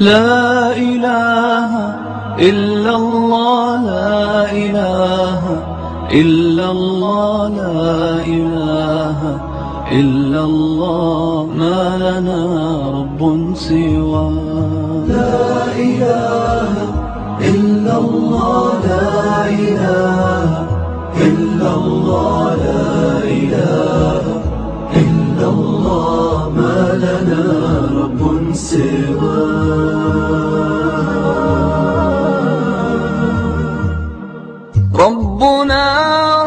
لا إله إلا الله، لا إله إلا الله، لا إله إلا الله، ما لنا رب سوى. لا إله إلا الله، لا إله إلا الله، لا إله إلا الله، ما لنا رب سوى. ربنا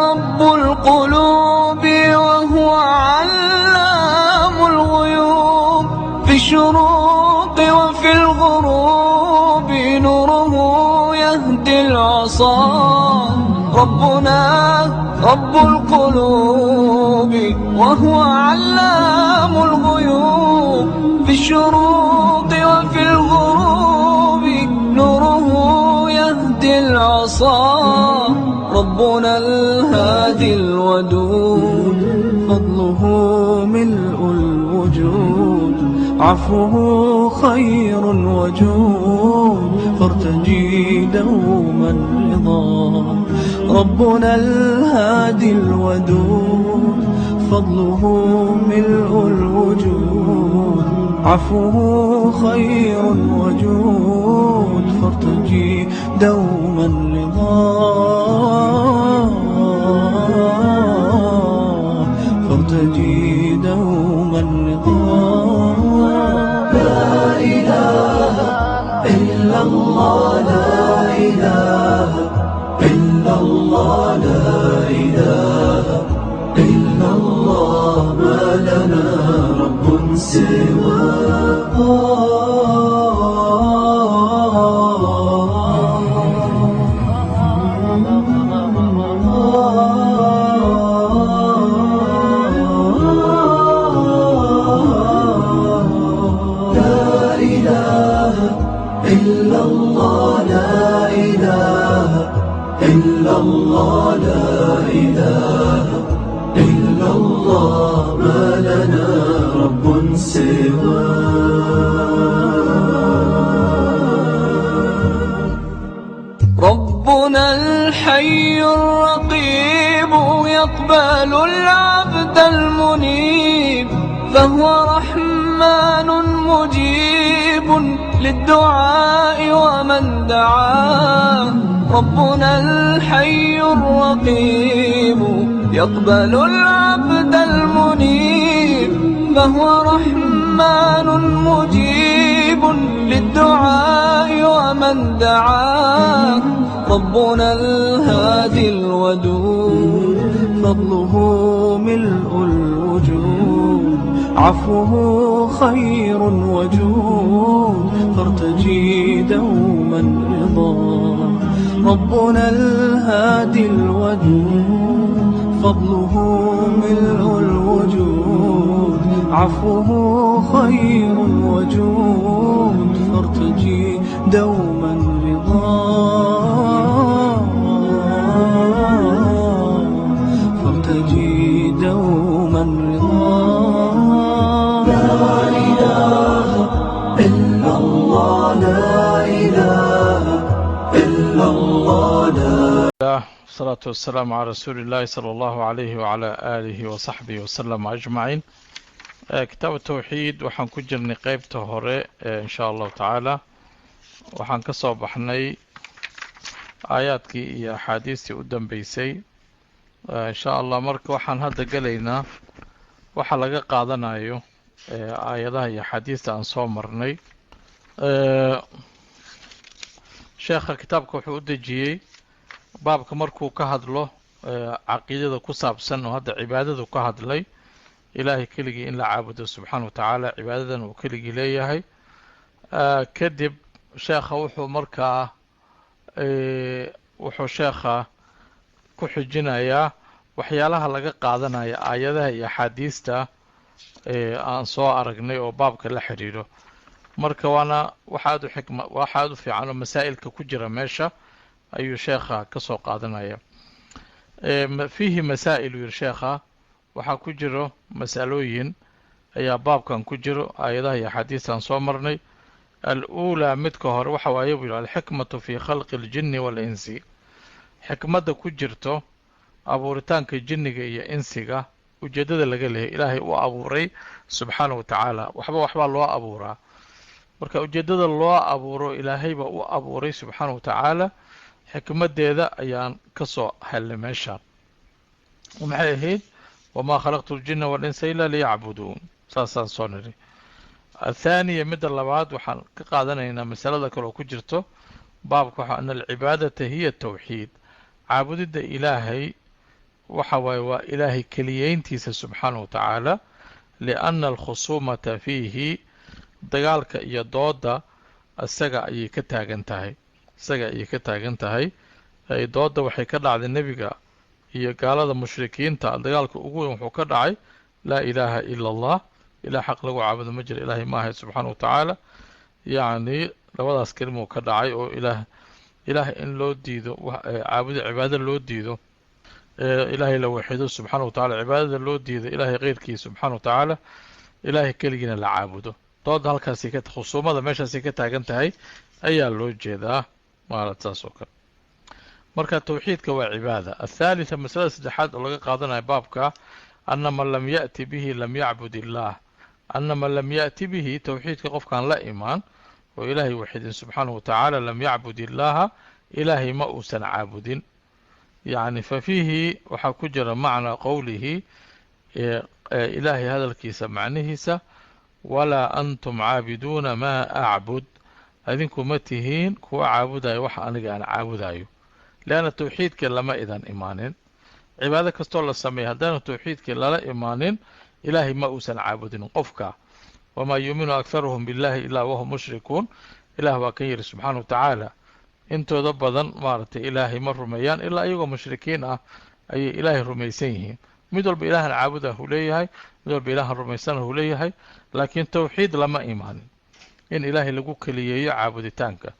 رب القلوب وهو علام الغيوب، في الشروق وفي الغروب نوره يهدي العصا. ربنا رب القلوب وهو علام الغيوب، في الشروق وفي الغروب نوره يهدي العصا. ربنا الهادي الودود، فضله ملء الوجود، عفوه خير وجود، فارتجي دوما رضا. ربنا الهادي الودود، فضله ملء الوجود، عفوه خير وجود، فارتجي دوما رضا، فارتجي دوما رضا. لا إله إلا الله، لا إله إلا الله، لا إله إلا الله، ما لنا رب سوى. لا إله إلا الله، لا إله إلا الله، لا إله إلا الله، ما لنا رب سوى. ربنا الحي الرقيب يقبل العبد المنيب، فهو رحمن مجيب للدعاء ومن دعاه. ربنا الحي الرقيب يقبل العبد المنيب، فهو رحمن مجيب للدعاء ومن دعاه. ربنا الهادي الودود، فضله ملء الوجود، عفوه خير وجود، فارتجي دوما رضا. ربنا الهادي الودود، فضله ملء الوجود، عفوه خير وجود، فارتجي دوما رضا، فارتجي دوما رضا. لا إله إلا الله، لا إله إلا الله، لا. والصلاة والسلام على رسول الله صلى الله عليه وعلى آله وصحبه وسلم أجمعين. Kitaab tawxiid waxaan ku jirnay qeybta hore in sha Allahu tacaala. Waxaan ka soo baxnay aayaadkii iyo axaadiistii u dambeysay insha Allah. Marka waxaan hadda gelaynaa waxa laga qaadanayo aayadaha iyo axaadiista aan soo marnay. Sheekha kitaabka wuxuu u dejiyey baabka markuu ka hadlo caqiidada ku saabsan oo hadda cibaadadu ka hadlay, Ilaahay keligii in la caabudo subxaana wa tacaala, cibaadadan uu keligii leeyahay. Kadib sheekha wuxuu markaa wuxuu sheekha ku xijinayaa waxyaalaha laga qaadanaya aayadaha iyo axaadiista aan soo aragnay oo baabka la xidhiidho. Marka waana waxaad u xikma, waxaad u fiican oo masaa'ilka ku jira meesha ayuu sheekha ka soo qaadanaya. Fiihi masaa'il uu yidhi sheekha, waxaa ku jiro masalooyin ayaa baabkan ku jiro aayadaha iyo axaadiistaan soo marnay. Al-uulaa, midka hore waxa waaye buu yidhi, alxikmatu fii khalqi aljinni waalinsi, xikmadda ku jirto abuuritaanka jinniga iyo insiga, ujeeddada laga leeyay Ilaahay u abuuray subxaana wa tacaala. Waxba waxbaa loo abuuraa, marka ujeeddada loo abuuro Ilaahay baa u abuuray subxaana wa tacaala, xikmaddeeda ayaan ka soo helnay meeshaan. Maxay ahayd? Wamaa khalaqtu ljinna walinsa ilaa liyacbuduun, saasaan soo nidhi. Athaaniya, midda labaad, waxaan ka qaadanaynaa masalada kale oo ku jirto baabka, waxa ana alcibaadata hiya tawxiid, caabudidda Ilaahay waxa waaye waa Ilaahay keliyeyntiisa subxaanahu wa tacaala. Lianna alkhusuumata fiihi, dagaalka iyo dooda isaga ayay ka taagan tahay, isaga ayay ka taagan tahay dooda. Waxay ka dhacday nebiga iyo gaalada mushrikiinta, dagaalka ugu weyn wuxuu ka dhacay laa ilaaha ila Allah, ilaah xaq lagu caabudo ma jiro Ilaahay maahay subxaana wa tacaala. Yacni labadaas kelimuu ka dhacay oo ilaah in loo diido caabudo, cibaado loo diido, Ilaahay la waxido subxaana wa tacala, cibaadada loo diido Ilaahay keyrkiisa subxaana wa tacaala, Ilaahay keligiina la caabudo. Dooda halkaasi ka khusuumada meeshaasay ka taagan tahay ayaa loo jeedaa maarat saas oo kale. Marka tawxiidka waa cibaada. Athaalitha, masalada saddexaad oo laga qaadanayo baabka, anna man lam ya'ti bihi lam yacbud illaah, anna man lam ya'ti bihi, tawxiidka qofkaan la imaan oo Ilaahay waxidin subxaanahu wa tacaala, lam yacbud illaaha, Ilaahay ma uusan caabudin. Yacni fa fiihi, waxaa ku jira macnaa qowlihi, Ilaahay hadalkiisa macnihiisa, walaa antum caabiduuna maa acbud, adinku ma tihiin kuwa caabudayo waxa aniga aan caabudayo. Lianna tawxiidkii lama idan imaanin. Cibaado kastoo la sameeya haddaana tawxiidkii lala imaanin, Ilaahay ma uusan caabudin qofka. Wamaa yuuminu akharuhum billahi ilaa wahum mushrikuun, Ilaah waa kan yidhi subxaana wa tacaala, intooda badan maaragtay Ilaahay ma rumeeyaan ilaa iyagoo mushrikiin ah ayay Ilaahay rumaysan yihiin. Mid walba ilaahan caabudah uu leeyahay, mid walba ilaahan rumaysanah uu leeyahay, laakiin tawxiid lama imaanin in Ilaahay lagu keliyeeyo caabuditaanka.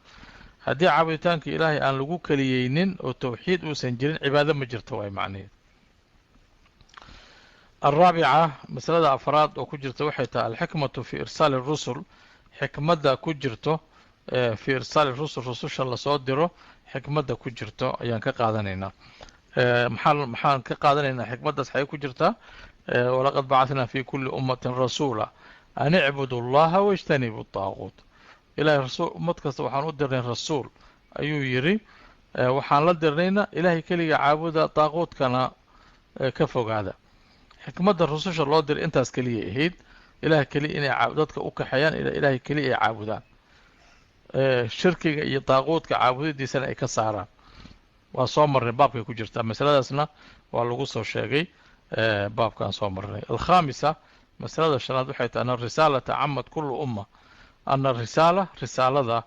Haddii caabuditaanka Ilaahay aan lagu keliyeynin oo tawxiid uusan jirin, cibaado ma jirto waay macnaheed. Alraabica, masalada afraad oo ku jirta waxay tahay alxikmatu fii irsaali rusul, xikmadda ku jirto fii irsaali rusul, rususha lasoo diro xikmadda ku jirto ayaan ka qaadanaynaa. Maxaan ka qaadanaynaa xikmaddaas? Xagee ku jirtaa? Walaqad bacahnaa fi kulli ummatin rasuula an icbudu allaha wajtanibu daaquut. Ilahay rasuul ummad kasta waxaan u dirnay rasuul ayuu yidhi, waxaan la dirnayna Ilaahay keliga caabuda, daaquudkana ka fogaada. Xikmadda rususha loo diray intaas keliya ahayd, Ilaah keliya inay dadka u kaxeeyaan Ilaahay keliya ay caabudaan, shirkiga iyo daaquudka caabudidiisana ay ka saaraan. Waa soo marnay, baabkay ku jirtaa masaladaasna, waa lagu soo sheegay baabkaan soo marnay. Alkhaamisa, masalada shanaad waxay tahay ana risaalata camad kullu umma, ana risaala, risaalada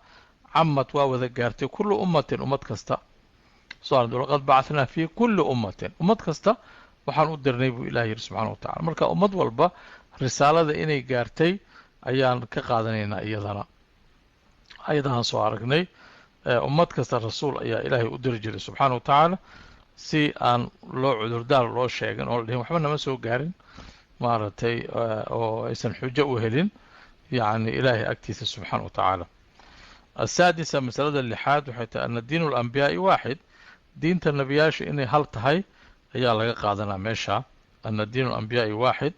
camad waa wada gaartay kullu ummatin, ummad kasta. Laqad bacahnaa fi kulli ummatin, ummad kasta waxaan u dirnay buu Ilah yidhi subxana wa tacala. Marka ummad walba risaalada inay gaartay ayaan ka qaadanaynaa, iyadana ayadahaan soo aragnay. Ummad kasta rasuul ayaa Ilaahay u diri jiray subxaana wa tacaala, si aan loo cudurdaar loo sheegin oo la dhihin waxba nama soo gaarin maaragtay, oo aysan xujo u helin yacni Ilaahay agtiisa subxaana wa tacaala. Asaadisa, masalada lixaad waxay tahay ana diinu alambiyaai waaxid, diinta nebiyaasha inay hal tahay ayaa laga qaadanaa meesha. Ana diinu alambiyaai waaxid,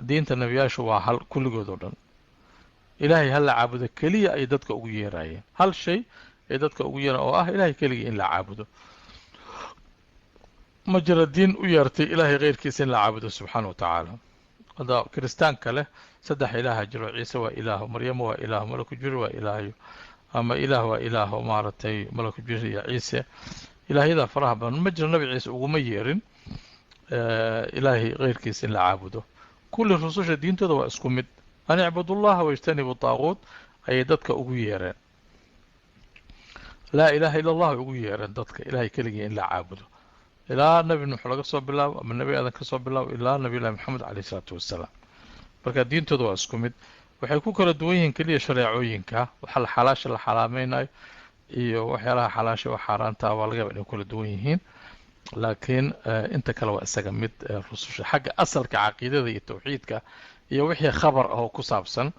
diinta nebiyaashu waa hal kulligood oo dhan. Ilaahay hal la caabudo keliya ay dadka ugu yeeraayeen, hal shay ay dadka ugu yeeraan oo ah Ilaahay keligii in la caabudo. Ma jira diin u yeertay Ilaahay keyrkiisa in la caabudo subxaana wa tacaala. Hadda kiristaanka leh saddex ilaaha jiro, Ciise waa ilaaho, Maryamo waa ilaaho, malaku jibriil waa ilaahayo, ama ilaah waa ilaaho maaragtay malaku jibriil iyo Ciise, ilaahyada faraha badan, ma jiro. Nabi Ciise uguma yeerin Ilaahay keyrkiisa in la caabudo. Kulli rususha diintooda waa isku mid, an icbudullaha wajtanibu daaquut ayay dadka ugu yeereen, laa ilaaha illa allah ay ugu yeereen dadka, ilahay keligii in la caabudo, ilaa Nebi Nuux laga soo bilaabo ama Nebi Aadan ka soo bilaabo ilaa Nabiyullahi Maxamed caleyh isalaatu wassalaam. Marka diintooda waa isku mid, waxay ku kala duwan yihiin keliya shareecooyinka, waxa la xalaasha la xalaamaynayo iyo waxyaalaha xalaasha oo xaaraanta waa laga yaaba inay kala duwan yihiin, laakiin inta kale waa isaga mid rususha xagga asalka caqiidada iyo tawxiidka iyo wixii khabar ah oo ku saabsan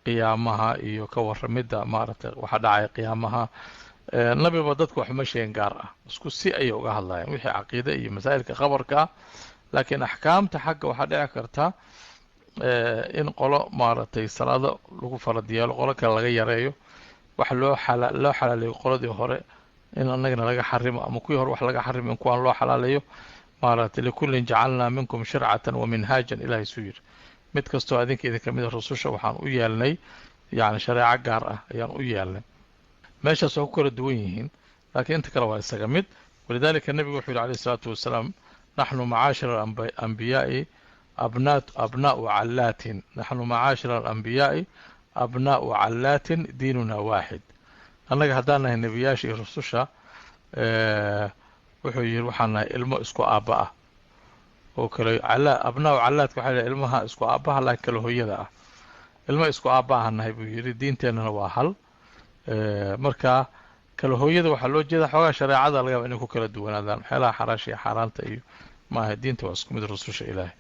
qiyaamaha iyo ka warramidda maaragtay waxa dhacaya qiyaamaha. Nabiba dadku wax ma sheegin gaar ah, isku si ayay uga hadlayaan wixii caqiide iyo masaa'ilka khabarka ah, laakiin axkaamta xagga waxaa dhici karta in qolo maaragtay salaado lagu farad yeelo, qolo kale laga yareeyo, wax loo loo xalaaleeyo qoladii hore in annagana laga xarimo, ama kuwii hore wax laga xarimo in kuwaan loo xalaaleeyo maaragtay. Likullin jacalnaa minkum shircatan wa minhaajan, ilahay suu yiri, mid kastoo adinka idinka mid a rususha waxaan u yeelnay yacni shareeco gaar ah ayaan u yeelnay. Meeshaas waa ku kala duwan yihiin, laakiin inta kale waa isaga mid. Walidaalika nebigu wuxuu yidhi alayh isalaatu wasalaam: naxnu macaashira alambiyaai abnaa'u callaatin, naxnu macaashira alambiyaai abnaa'u callaatin, diinuna waaxid. Annaga haddaan nahay nebiyaasha iyo rususha, wuxuu yidhi, waxaan nahay ilmo isku aabba ah oo kale. Abnaa'u callaadka waxaa yidhaha ilmaha isku aabbaha laakiin kale hooyada ah. Ilmo isku aabba ahan nahay buu yidhi, diinteennana waa hal. Marka kala hooyada waxaa loo jeeda xoogaa shareecada laga yaaba inay ku kala duwanaadaan waxyaalaha xaraasha iyo xaaraanta iyo maaha, diinta waa isku mid rususha Ilaahay.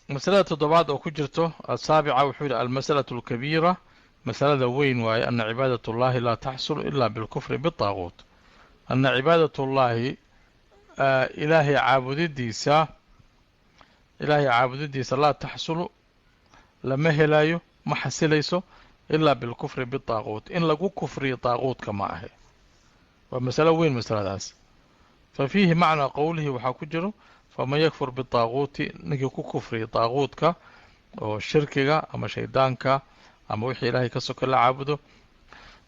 Masalada toddobaad oo ku jirto, asaabica, wuxuu yidhi: almasalatu alkabiira, masalada weyn waaye, ana cibaadat ullahi laa taxsulu ila bilkufri bitaaquut. Ana cibaadat ullahi, ilaahay caabudidiisa, ilaahay caabudidiisa, laa taxsulu, lama helayo, ma xasilayso, ilaa bilkufri bitaaquut, in lagu kufriyo taaquutka ma ahe. Waa masalo weyn masaladaas. Fa fiihi macnaa qowlihi, waxaa ku jiro: faman yakfur bitaaquuti, ninkii ku kufriya taaquutka oo shirkiga ama shaydaanka ama wixii ilaahay ka soka la caabudo,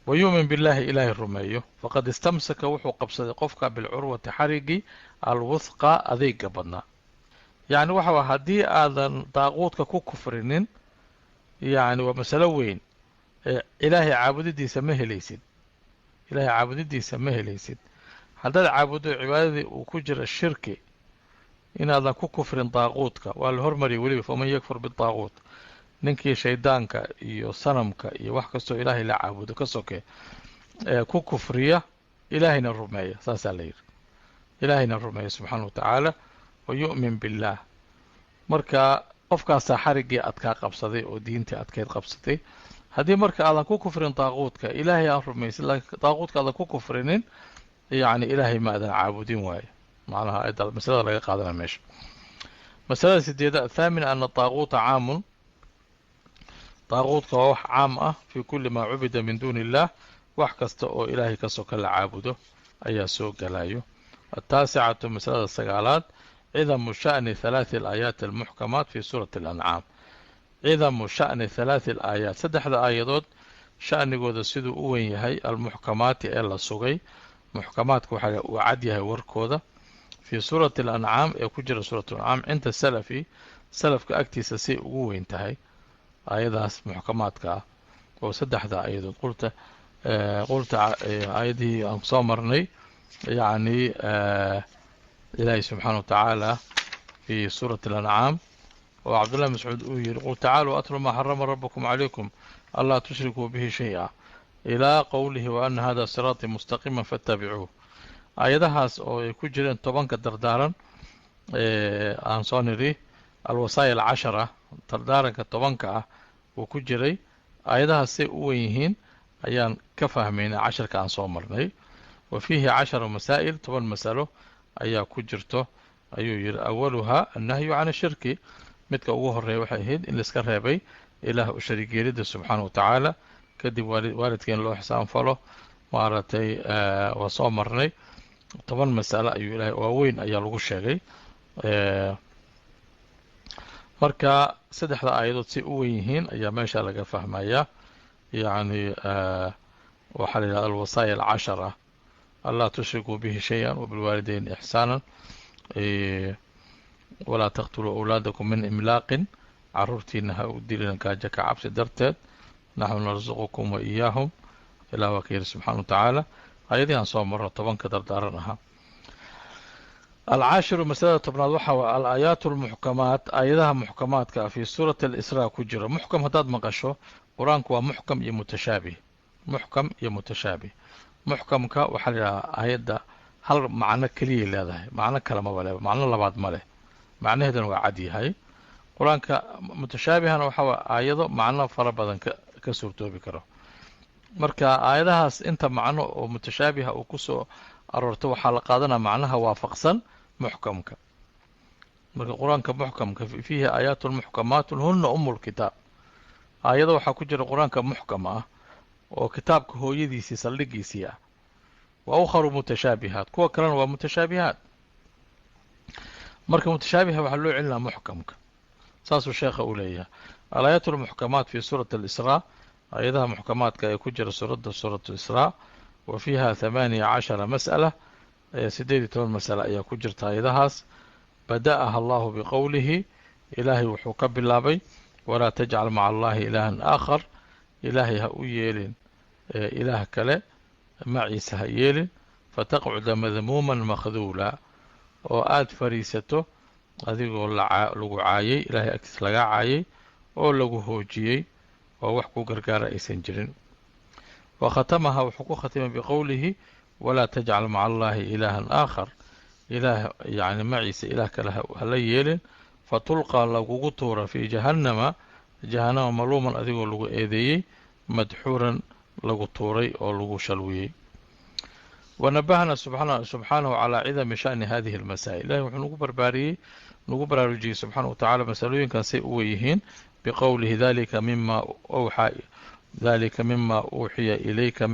wa yu'min billaahi, ilaahay rumeeyo, faqad istamsaka, wuxuu qabsaday qofka, bilcurwati, xarigii, alwuthqa, adeega badnaa. Yacni waxa waa haddii aadan daaquudka ku kufrinin, yacni waa masalo weyn, ilaahay caabudidiisa ma helaysid, ilaahay caabudidiisa ma helaysid haddaad caabuddo cibaadadii uu ku jira shirki, inaadan ku kufrin daaquudka. Waa la hormariyay weliba: faman yakfur bitaaquut, ninkii shaydaanka iyo sanamka iyo wax kastoo ilaahay la caabudo ka soke ee ku kufriya, ilaahayna rumeeya, saasaa la yidhi, ilaahayna rumeeya subxaana wa tacaala, wa yu'min billaah. Marka qofkaasaa xariggii adkaa qabsaday oo diintii adkeyd qabsatay. Haddii marka aadan ku kufrin daaquudka, ilaahay aan rumaysin laakiin daaquudka aadan ku kufrinin, yacni ilaahay ma aadan caabudin waaye macnaha ayadda masalada laga qaadanaya meesha. Masalada sideeda, athaamin, ana daaquuta caamun, daaquudka waa wax caam ah, fii kulli maa cubida min duuni illaah, wax kasta oo ilaahay ka soka la caabudo ayaa soo gelayo. Ataasicatu, masalada sagaalaad, cidamu sha'ni halaathi alaayaat almuxkamaat fi suurati alancaam. Cidamu sha'ni halaathi alaayaat, saddexda aayadood sha'nigooda siduu u weyn yahay, almuxkamaati, ee la sugay, muxkamaadka waxaa uu cad yahay warkooda, fii suurati alancaam, ee ku jira suurat alancaam, cinda salafi, salafka agtiisa say ugu weyn tahay aayadahaas muxkamaadka ah oo saddexda aayadood, qulta qulta aayadihii aan soo marnay, yacni ilaahi subxaana wa tacaala fi suurati alancaam oo Cabdullahi Mascuud uu yihi: qul tacaaluu atlu maa xarama rabukum calaykum anlaa tushrikuu bihi shay-a, ilaa qowlihi wa ana hada siraatii mustaqiima fattabicuuh. Aayadahaas oo ay ku jireen 10ka dardaaran aan soo nidhi, alwasaaya alcashara, dardaaranka 10ka ah uu ku jiray, aayadahaas say u wen yihiin ayaan ka fahmaynay casharka aan soo marnay. Wa fiihi 10 masaa'il, 10 masalo ayaa ku jirto ayuu yidhi. Awaluhaa annahyu can ashirki, midka ugu horeeya waxay ahayd in laiska reebay ilaah u shariigyeelidda subxaana wa tacaala. Kadib waalidka in loo xisaan falo, maaragtay waa soo marnay. 10 masalo ayuu ilahay waaweyn ayaa lagu sheegay. Marka saddexda aayadood say u wen yihiin ayaa meesha laga fahmayaa. Yacni waxaa la yidhahda alwasaaya alcashara: anlaa tushrikuu bihi shay-an, wabilwaalidayn ixsaanan. Walaa taqtuluu awlaadakum min imlaaqin, caruurtiina ha u dilina gaajo ka cabsi darteed. Naxnu narsuqukum wa iyaahum, ilah waa ka yidhi subxana wa tacaala. Ayadii aan soo marno 10ka dardaaran ahaa. Alcaashiru, masalada 10aad, waxaa wa alaayaat almuxkamaat, aayadaha muxkamaadka ah fii suurati alisraa ku jira. Muxkam haddaad maqasho, qur-aanku waa muxkam iyo mutashaabih, muxkam iyo mutashaabih. Muxkamka waxaa la yidhahaa aayadda hal macno keliyay leedahay, macno kale maba le, macno labaad ma leh, macnaheeduna waa cad yahay qur-aanka. Mutashaabihana waxaa waa aayado macno fara badan ka suurtoobi karo. Marka aayadahaas inta macno oo mutashaabiha uu ku soo aroorto, waxaa la qaadanaa macnaha waafaqsan muxkamka. Marka qur-aanka muxkamka, fiihi aayaatun muxkamaatun huna umu lkitaab, aayado waxaa ku jira qur-aanka muxkam ah oo kitaabka hooyadiisii, saldhigiisii ah. Wa ukharu mutashaabihaat, kuwa kalena waa mutashaabihaat. Marka mutashaabiha waxaa loo celinaa muxkamka, saasuu sheekha uu leeyahay. Alaayaat almuxkamaat fi suurati alisraa, aayadaha muxkamaadka ee ku jira suuradda suuratu israa, wa fiiha 18 mas'ala, 18 mas'ale ayaa ku jirta aayadahaas. Bada'aha allahu biqowlihi, ilaahay wuxuu ka bilaabay: walaa tajcal maca allahi ilaahan aakhar, ilaahay ha u yeelin ilaah kale maciisa ha yeelin, fataqcuda madmuuman makhduula, oo aada fariisato adigoo lagu caayay, ilaahay agtiis lagaa caayay oo lagu hoojiyey oo wax ku gargaara aysan jirin. Wa khatamaha, wuxuu ku khatimay biqowlihi: walaa tajcal maca allahi ilaahan aakhar, ilaah yacni maciisa ilaah kale hala yeelin, fatulqaa, lagugu tuura, fii jahannama, jahannama, maluuman, adigoo lagu eedeeyey, madxuuran, lagu tuuray oo lagu shalwiyey. Wanabahna subxaanahu calaa cidami sha'ni hadihi almasaa'il, ilahi wuxuu nagu barbaariyey, nagu baraarujiyey subxaana wa tacala masalooyinkan say u weyihiin, biqowlihi: dalika mima uuxiya ilayka,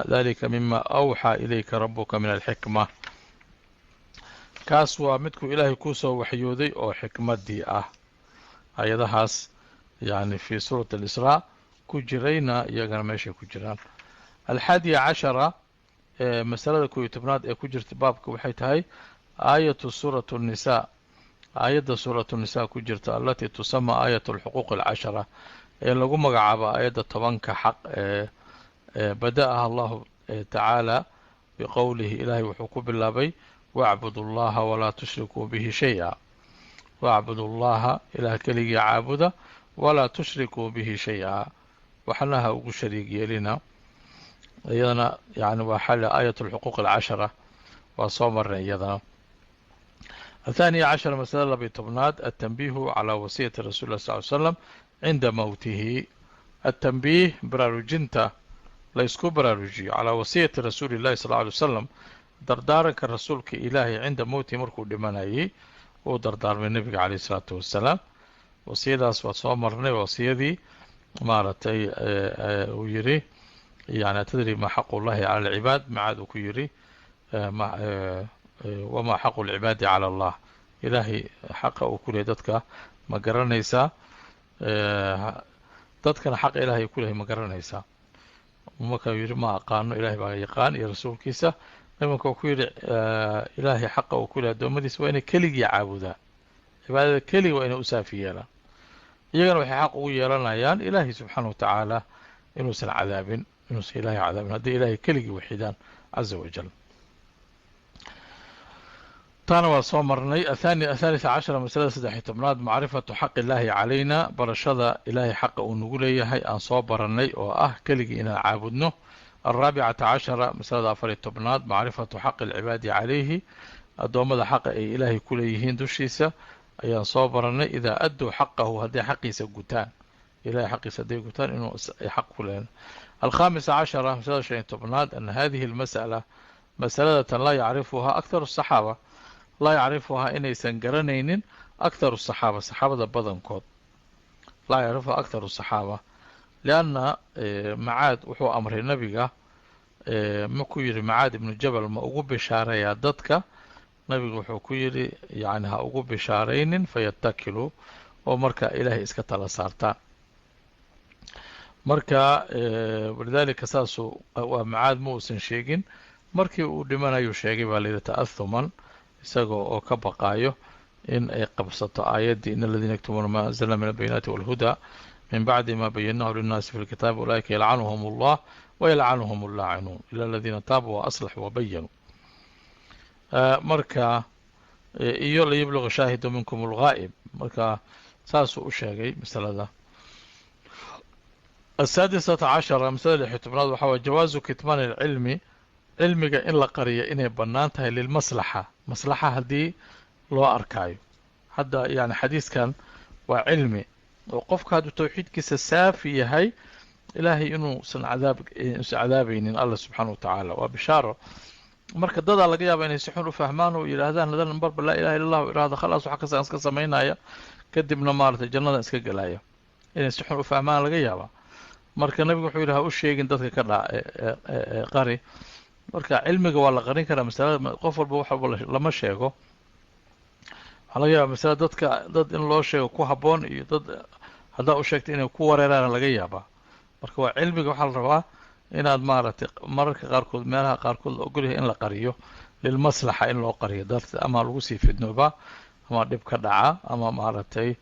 dalika mima awxaa ilayka rabuka min alxikma, kaas waa midkuu ilaahay kusoo waxyooday oo xikmaddii ah. Ayadahaas yani fii suurati alisraa ku jirayna iyagana meeshay ku jiraan. Alxaadiya cashara, masalada 11aad ee ku jirta baabka waxay tahay aayatu suuratu الnisaa, aayadda suuratu nisaa ku jirta, allatii tusama aayat alxuquuq alcashara, ee lagu magacaabo aayadda 10ka xaq ee bada'aha allahu tacaala biqowlihi, ilaahay wuxuu ku bilaabay: wacbudu allaha walaa tushrikuu bihi shay-a. Wacbudu allaha, ilaah keligii caabuda, walaa tushrikuu bihi shay-a, waxna ha ugu shariig yeelina. Iyadana yani waa xal aayat alxuquuq alcashara, waa soo marnay iyadana. الثانية cashara, masalada 12aad, altanbiihu calaa wasiyati rasuli lah sal ly slam cinda mowtihi. Altanbiih, baraarujinta la ysku baraarujiyo, calaa wasiyati rasuuli llahi sal alay wasalam, dardaaranka rasuulka ilaahay, cinda mowtihi, markuu dhimanayay uu dardaarmay nebiga caleyh isalaatu wassalaam. Wasiyadaas waa soo marnay, wasiyadii maaragtay uu yidhi, yani atadri ma xaqu llahi cala alcibaad, macaad uu ku yidhi, wamaa xaqu lcibaadi cala allah, ilaahay xaqa uu ku lehay dadka ma garanaysaa? Dadkana xaqa ilahay ku lehay ma garanaysaa? Markau yidhi: ma aqaano, ilahay baa yaqaan iyo rasuulkiisa. Nimanka uu ku yidhi: ilaahay xaqa uu ku lehay addoommadiisa waa inay keligii caabudaan, cibaadada keligii waa inay u saafi yeelaan, iyagana waxay xaq ugu yeelanayaan ilaahay subxaana wa tacaala inuusan cadaabin, inuusan ilaahay cadaabin hadday ilaahay keligii waxidaan caza wajal. Taana waa soo marnay. Athalitha cashara, masalada 13aad, macrifatu xaqi illaahi calayna, barashada ilaahay xaqa uu nagu leeyahay aan soo baranay oo ah keligii inaan caabudno. Alraabicata cashara, masalada 14aad, macrifatu xaqi alcibaadi calayhi, addoommada xaqa ay ilaahay ku leeyihiin dushiisa ayaan soo baranay, idaa adduu xaqahu, hadday xaqiisa gutaan, ilahay xaqiisa hadday gutaan inuu xaq ku leeyahay. Alkhamisa cashara, masalada 15aad, ana hadihi almas'ala, masaladatan, laa yacrifuhaa akharu asaxaaba, laa yacrifuhaa, inaysan garanaynin, akharu asaxaaba, saxaabada badankood, laa yacrifuhaa akharu asaxaaba, lianna Macaad wuxuu amray nabiga, ma ku yidhi Macaad ibnu Jabal: ma ugu bishaarayaa dadka? Nabigu wuxuu ku yidhi: yani ha ugu bishaaraynin, fayatakiluu, oo marka ilaahay iska tala saartaan. Marka walidaalika saasuu waa Macaad ma uusan sheegin. Markii uu dhimanayuu sheegay baa layidhi, ta'ahuman, isagoo oo ka baqaayo In ay qabsato aayaddii "إن الذين يكتمون ما أنزلنا من البينات والهدى من بعد ما بيناه للناس في الكتاب أولئك يلعنهم الله ويلعنهم اللاعنون إلا الذين تابوا وأصلحوا وبينوا". Marka iyo "ليبلغ الشاهد منكم الغائب". Marka saasuu u sheegay masalada. السادسة عشرة, masalada 16aad, waxaa waye جواز كتمان العلم, cilmiga in la qariyo inay bannaan tahay, للمصلحة, maslaxa haddii loo arkaayo. Hadda yani xadiiskan waa cilmi oo qofka hadduu towxiidkiisa saafi yahay, Ilaahay inuusan cadaab inuusan cadaabaynin Alla subxaana wa tacaala, waa bishaaro. Marka dadaa laga yaaba inay si xun u fahmaan oo yidhaahdaan, hadan barba "لا إله إلا الله" idhahda, khalaas, wax kasta aan iska samaynaya, kadibna maaragtay jannada iska gelaya, inay si xun u fahmaan laga yaabaa. Marka nabigu wuxuu yidhi, "Ha u sheegin dadka, ka dhaa qari." Marka cilmiga waa la qarin karaa. Masalada qof walba wax walba lama sheego. Waxaa laga yaabaa masala dadka dad in loo sheego ku habboon iyo dad haddaa u sheegta inay ku wareeraan laga yaabaa. Marka waa cilmiga waxaa la rabaa inaad maaragtay mararka qaarkood, meelaha qaarkood la ogolyahay in la qariyo للمصلحة, in loo qariyo darteed, ama lagu sii fidnoobaa ama dhib ka dhaca ama maaragtay.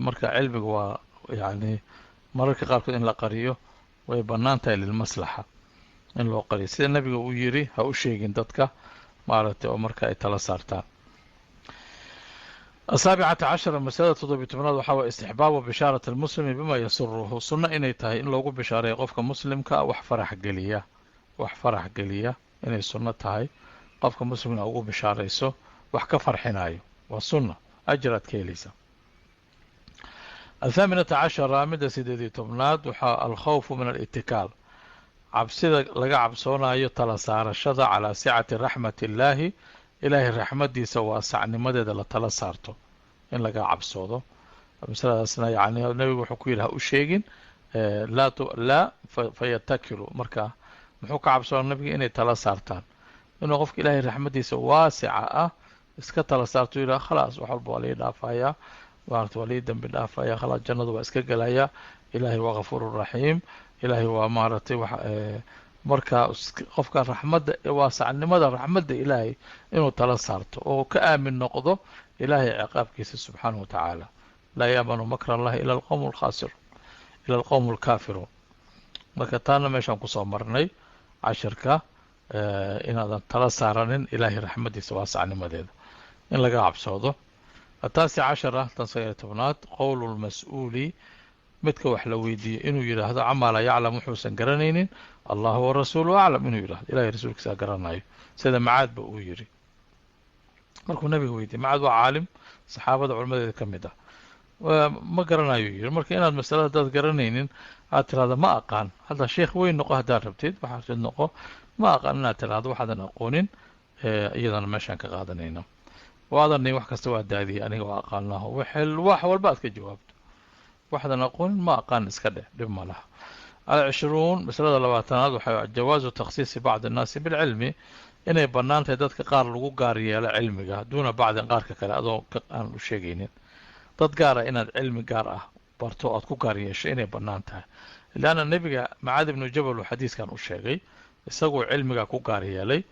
Marka cilmiga waa yani mararka qaarkood in la qariyo way bannaan tahay, للمصلحة in loo qariyo, sida nabiga uu yiri, "Ha u sheegin dadka," maaragtay, oo marka ay tala saartaan. السابعة عشرة, masalada 17aad, waxaa waye استحباب بشارة المسلم بما يسره, sunno inay tahay in loogu bishaareeyo qofka muslimka wax farax geliya, wax farax geliya inay sunno tahay, qofka muslimna ugu bishaarayso wax ka farxinayo, waa sunna, ajir aad ka helaysa. الثامنة عشرة, midda 18aad, waxaa الخوف من الاتكال, cabsida laga cabsoonayo tala saarashada, على سعة رحمة الله, Ilaahay raxmadiisa waasacnimadeeda la tala saarto in laga cabsoodo. Masaladaasna yani nabigu wuxuu ku yidhi, "Ha u sheegin," laa laa فيتكلوا. Marka muxuu ka cabsoona nabiga? Inay tala saartaan, inuu qofka Ilaahay raxmadiisa waasica ah iska tala saarto, yidhaha, "Khalaas, wax walba waa lii dhaafayaa, maarata waa lii dembi dhaafaya, khalaas, jannada waa iska gelaya, Ilaahay waa غفور رحيم, Ilaahay waa maaragtay wax." Marka qofka raxmadda, waasacnimada raxmadda Ilaahay inuu tala saarto oo ka aamin noqdo Ilaahay ciqaabkiisa subxaanahu wa tacaala. لا يأمن مكر الله إلا القوم الخاسرون, إلا القوم الكافرون. Marka taana meeshaan kusoo marnay cashirka, inaadan tala saaranin Ilaahay raxmaddiisa waasacnimadeeda in laga cabsoodo. التاسعة عشرة, tan 19aad, قول المسؤول, midka wax la weydiiyo inuu yidhaahdo, عما لا يعلم, wuxuusan garanaynin, "الله ورسوله أعلم" inuu yidhahdo, Ilahay rasuulkiisaa garanayo, sida Macaadba uu yidhi markuu nabiga weydiiyey. Macaad waa caalim saxaabada culmadeeda ka mid ah. "Ma garanayo," yidhi. Marka inaad masalada haddaad garanaynin aad tirahdo "Ma aqaan", hadda sheekh weyn noqo haddaad rabtid, waxaad rabtid noqo, "Ma aqaan" inaad tirahdo waxaadan aqoonin, iyadana meeshaan ka qaadanayna. Waadanay wax kasta waa daadiyey, aniga waa aqaanaho, wax walba aad ka jawaabto. Waxaadan aqoonin "Ma aqaan" iska dheh, dhib ma laha. العشرون, masalada 20aad, waxaa جواز تخصيص بعض الناس بالعلم, inay bannaan tahay dadka qaar lagu gaar yeelo cilmiga, دون بعض, qaarka kale adoo aan u sheegaynin. Dad gaara inaad cilmi gaar ah barto, aad ku gaar yeesho, inay bannaan tahay, leanna nebiga Macaad ibnu Jabal uu xadiiskan u sheegay, isaguu cilmiga ku gaar yeelay.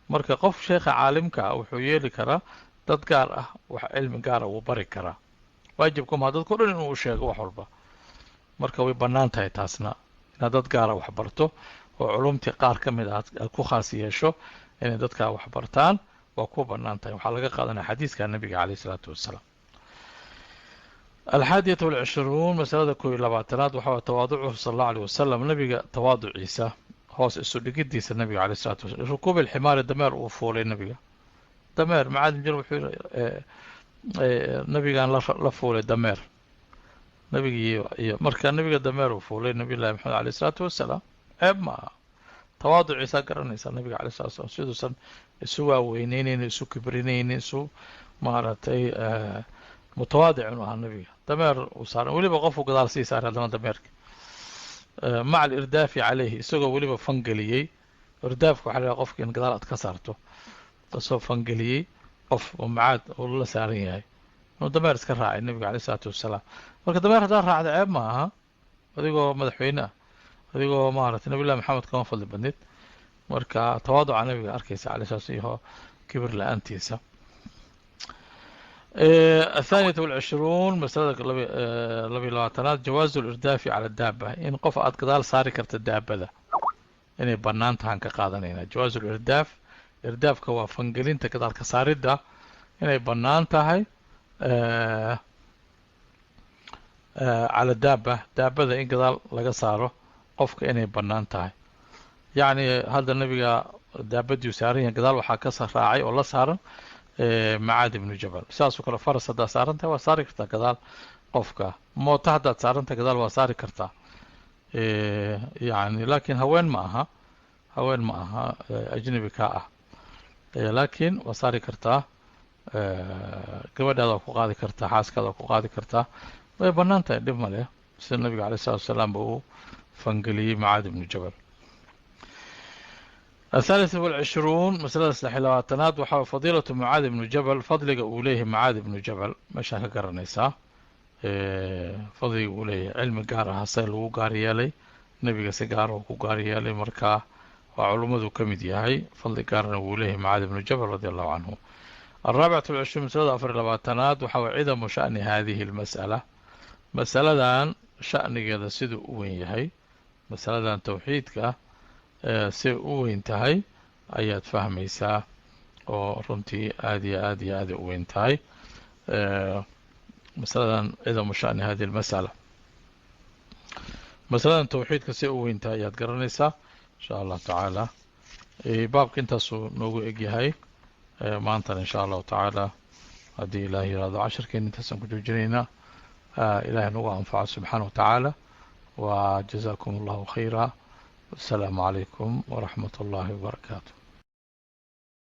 Marka qof sheekha caalimka ah wuxuu yeeli karaa dad gaar ah wax cilmi gaara wuu bari karaa, waajibkumaa dadko dhan inuu u sheego wax walba. Marka way bannaan tahay taasna, inaad dad gaara wax barto oo culumtii qaar ka mid ah aad ku khaas yeesho inay dadkaa wax bartaan, waa ku bannaan tahay. Waxaa laga qaadanaya xadiiska nabiga عليه الصلاة والسلام. الحادية والعشرون, masalada 21aad, waxaa تواضعه صلى الله عليه وسلم, nabiga tawaaduciisa, hoos isu dhigidiisa nabiga عليه الصلاة والسلام. ركوب الحمار, dameer uu fuulay nabiga, dameer. Macaad jir wuxuu yidhi, nabigaan la fuulay dameer nabigii iyo. Marka nabiga dameer uu fuulay, nabiy llahi Maxamed عليه الصلاة والسلام, ceeb ma aha. Tawaaduciisaa garanaysaa nabiga عليه الصلاة والسلام, siduusan isu waaweyneyneyn, isu kibrinaynin, isu maaragtay mutawaadic inuu ahaa. Nabiga dameer uu saaran, weliba qofuu gadaal sii saaray haddana dameerka, مع الإرداف عليه, isagoo weliba fangeliyey. Irdaafka waxaa la yidhaha qofka in gadaal aad ka saarto, kasoo fangeliyey qof oo Macaad uu la saaran yahay, inuu dameer iska raacay nabiga عليه الصلاة والسلام. Marka dameer haddaad raacda ceeb ma aha, adigoo madaxweyne ah, adigoo maaragtay nabiy llahi Maxamed kama fadli badnid. Marka tawaaduca nabiga arkaysa عليه الصلاة iyo kibir la-aantiisa. الثانية والعشرون masalada 22aad جواز الإرداف على الدابة, in qof aad gadaal saari karta daabada inay bannaan tahaan ka qaadanayna. جواز الإرداف, irdaafka waa fangelinta, gadaal ka saaridda inay bannaan tahay على الدابة, daabada in gadaal laga saaro qofka inay bannaan tahay. Yacni hadda nabiga daabadiiu saaran yahay, gadaal waxaa ka raacay oo la saaran Macaad ibnu Jabal. Sidaasoo kale faras haddaad saaran tahay waa saari kartaa gadaal qofka, mooto haddaad saaran tahay gadaal waa saari kartaa. Yani laakiin haween ma aha, haween ma aha ajnabi kaa ah, laakiin waa saari kartaa, gabadhaada waa ku qaadi kartaa, xaaskaada waa ku qaadi kartaa, way bannaan tahay, dhib ma leh, sida nabiga عليه الصلاة والسلام ba uu fangeliyey Macaad ibnu Jabal. الثالث والعشرون masalada 23aad waxaa فضيلة Mucaad ibnu Jabal, fadliga uu leeyahay Mucaad ibnu Jabal meeshaa ka garanaysaa fadliga uu leeyahay. Cilmi gaar ah hase lagu gaar yeelay, nebiga si gaar oo ku gaar yeelay, markaa waa culummadu ka mid yahay, fadli gaarna wuu leeyahay Mucaad ibnu Jabal رضي الله عنه. الرابعة والعشرون masalada 24aad waxaa عظم شأن هذه المسألة, masaladan sha'nigeeda siduu u weyn yahay, masaladan towxiidka say u weyn tahay ayaad fahmaysaa, oo runtii aada iyo aad iyo aada u weyn tahay masaladan. عظم شأن هذه المسألة, masaladan towxiidka say u weyn tahay ayaad garanaysaa insha Allahu tacaala. Baabka intaasuu noogu egyahay maantana insha Allahu tacaala. Haddii Ilaah yiraahdo, casharkeena intaasaan ku joojinaynaa. Ilahay nagu anfaco subxaana wa tacaala. Wa جزاكم الله خيرا. والسلام عليكم ورحمة الله وبركاته.